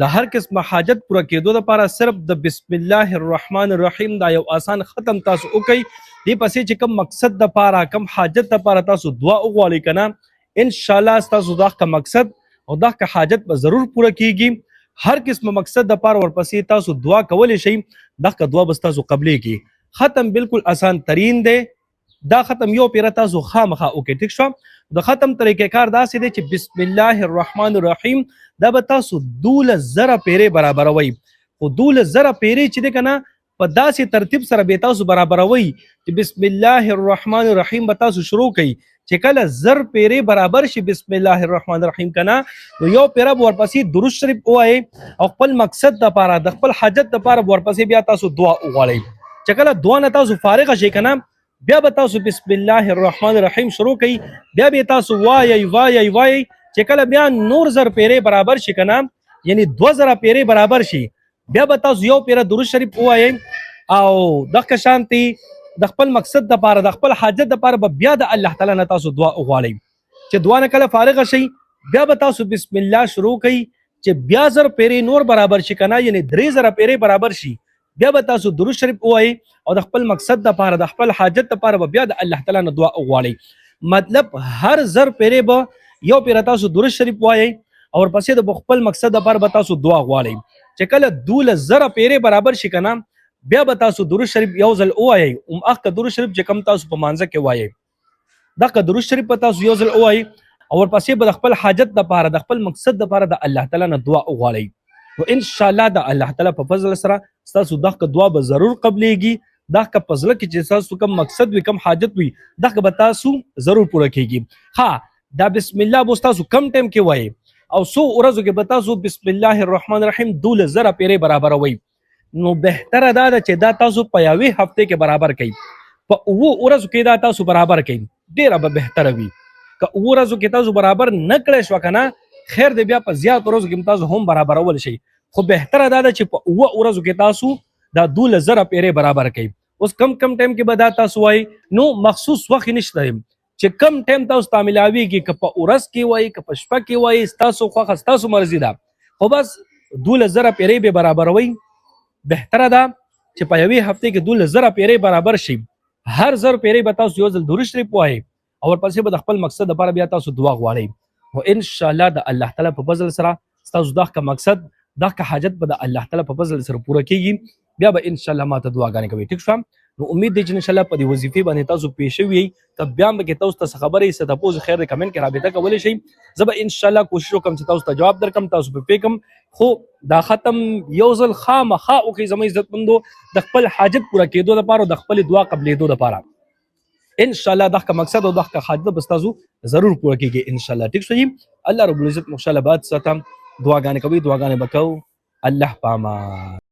د هر قسم حاجت پوره کېدو لپاره صرف د بسم الله الرحمن الرحیم دا یو آسان ختم تاسو وکئ. دې پسې چې کوم مقصد د پاره، کوم حاجت د پاره تاسو دعا وغواړئ کنه، ان شاء الله تاسو دا کوم مقصد او دا که حاجت به ضرور پوره کیږي. هر قسم مقصد د پاره ورپسې تاسو دعا کولی شئ، دا که دعا به تاسو قبلېږي. ختم بالکل آسان ترین دی. دا ختم یو پیره تاسو خامخا وکړئ. ټیک شو؟ د ختم طریقې کار داسې دی چې بسم الله الرحمن الرحیم دا به تاسو 12,000 پیرې برابروئ. خو 12,000 پیرې چې دی که نه، په داسې ترتیب سره به تاسو برابروئ چې بسم الله الرحمن الرحیم به تاسو شروع کړئ، چې کله 1,000 پیرې برابر شي بسم الله الرحمن الرحیم که نه، نو یو پیره به ورپسې درود شریف ووایئ او خپل مقصد دپاره، د خپل حاجت دپاره به ورپسې بیا تاسو دعا وغواړئ. چې کله دعا نه تاسو فارغه شئ که نه، بیا به تاسو بسم الله الرحمن الرحیم شروع کړئ، بیا به تاسو وایئ وایئ وایئ، چې کله بیا نور 1,000 پیرې برابر شي که نه، یعنی 2,000 پیرې برابر شي، بیا به تاسو یو پیره درود شریف ووایئ او دغه شانتي د خپل مقصد دپاره، د خپل حاجت دپاره به بیا د الله تعالی نه تاسو دعا وغواړئ. چې دعا نه کله فارغه شئ، بیا به تاسو بسم الله شروع کړئ، چې بیا 1,000 پیرې نور برابر شي که نه، یعنی 3,000 پیرې برابر شي، بیا به تاسو درود شریف ووایئ او د خپل مقصد دپاره، د خپل حاجت دپاره به بیا د الله تعالی نه دعا وغواړئ. مطلب هر 1,000 پیرې به یو پیره تاسو درود شریف وایئ او ورپسې د خپل مقصد دپاره به تاسو دعا غواړئ. چې کله 12,000 پیرې برابر شي که نه، بیا به تاسو درود شریف یو ځل ووایئ. هم هغه درود شریف چې کوم تاسو په مانځه کې وایئ، دغه درود شریف به تاسو یو ځل ووایئ او ورپسې به د خپل حاجت دپاره، د خپل مقصد دپاره د الله تعالی نه دعا وغواړئ. نو ان شاء الله د الله تعالی په فضل سره ستاسو دغه دعا به ضرور قبلېږي. دغه په زړه کې چې تاسو کوم مقصد وي، کوم حاجت وي، دغه به تاسو ضرور پوره کیږي. ها، دا بسم الله به تاسو کم ټایم کې وایي او څو ورځو کې به تاسو بسم الله الرحمن الرحیم 12,000 پیرې برابروئ. نو بهتره دا ده چې دا تاسو په یوې هفتې کې برابر کړئ، په 7 ورځو کې دا تاسو برابر کړئ، ډیره به بهتره وي. که 7 ورځو کې تاسو برابر نه کړی شو که نه، خیر دی، بیا په زیات ورځو کې تاسو هم برابرول شئ، خو بهتره دا ده چې په 7 ورځو کې تاسو دا 12,000 پیرې برابر کړئ. اوس کم کم ټایم کې به دا تاسو وایئ؟ نو مخصوص وخت نشته چې کم ټایم تاسو ته ملاویږي، که په ورځ کې وایي، که په شپه کې وایي، ستاسو خوښه، ستاسو مرضي ده، خو بس 12,000 پیرې به برابروئ. بهتره ده چې په یوې هفتې کې 12,000 پیرې برابر شي. هر 1,000 پیرې به تاسو یو ځل درود شریف وایئ او ورپسې به د خپل مقصد لپاره بیا تاسو دعا غواړئ. نو ان شاء الله د الله تعالی په فضل سره ستاسو دغه مقصد، دغه حاجت به د الله تعالی په فضل سره پوره کیږي. بیا به ان شاء الله ماته دعاګانې کوي. ټیک شو؟ نو امید دی چې ان شاء الله په دې وظیفې باندې تاسو پوه شوي یئ. که بیا هم پکې تاسو ته څه خبرې، څه تپوس، خیر دی، کمنټ کې رابطه کولی شئ. زه به ان شاء الله کوشش وکړم چې تاسو ته جواب درکړم، تاسو په پوه کړم. خو دا ختم یو ځل خامخا وکړئ زموږ عزتمندو، د خپل حاجت پوره کېدو لپاره او د خپلې دعا قبلېدو لپاره. ان شاء الله دغه مقصد او دغه حاجت به تاسو ضرور پوره کیږي ان شاء الله. ټیک شو؟ الله رب العزت مو خوشاله آباد ساته. دعاګانې کوي، دعاګانې به کوو. الله پامان.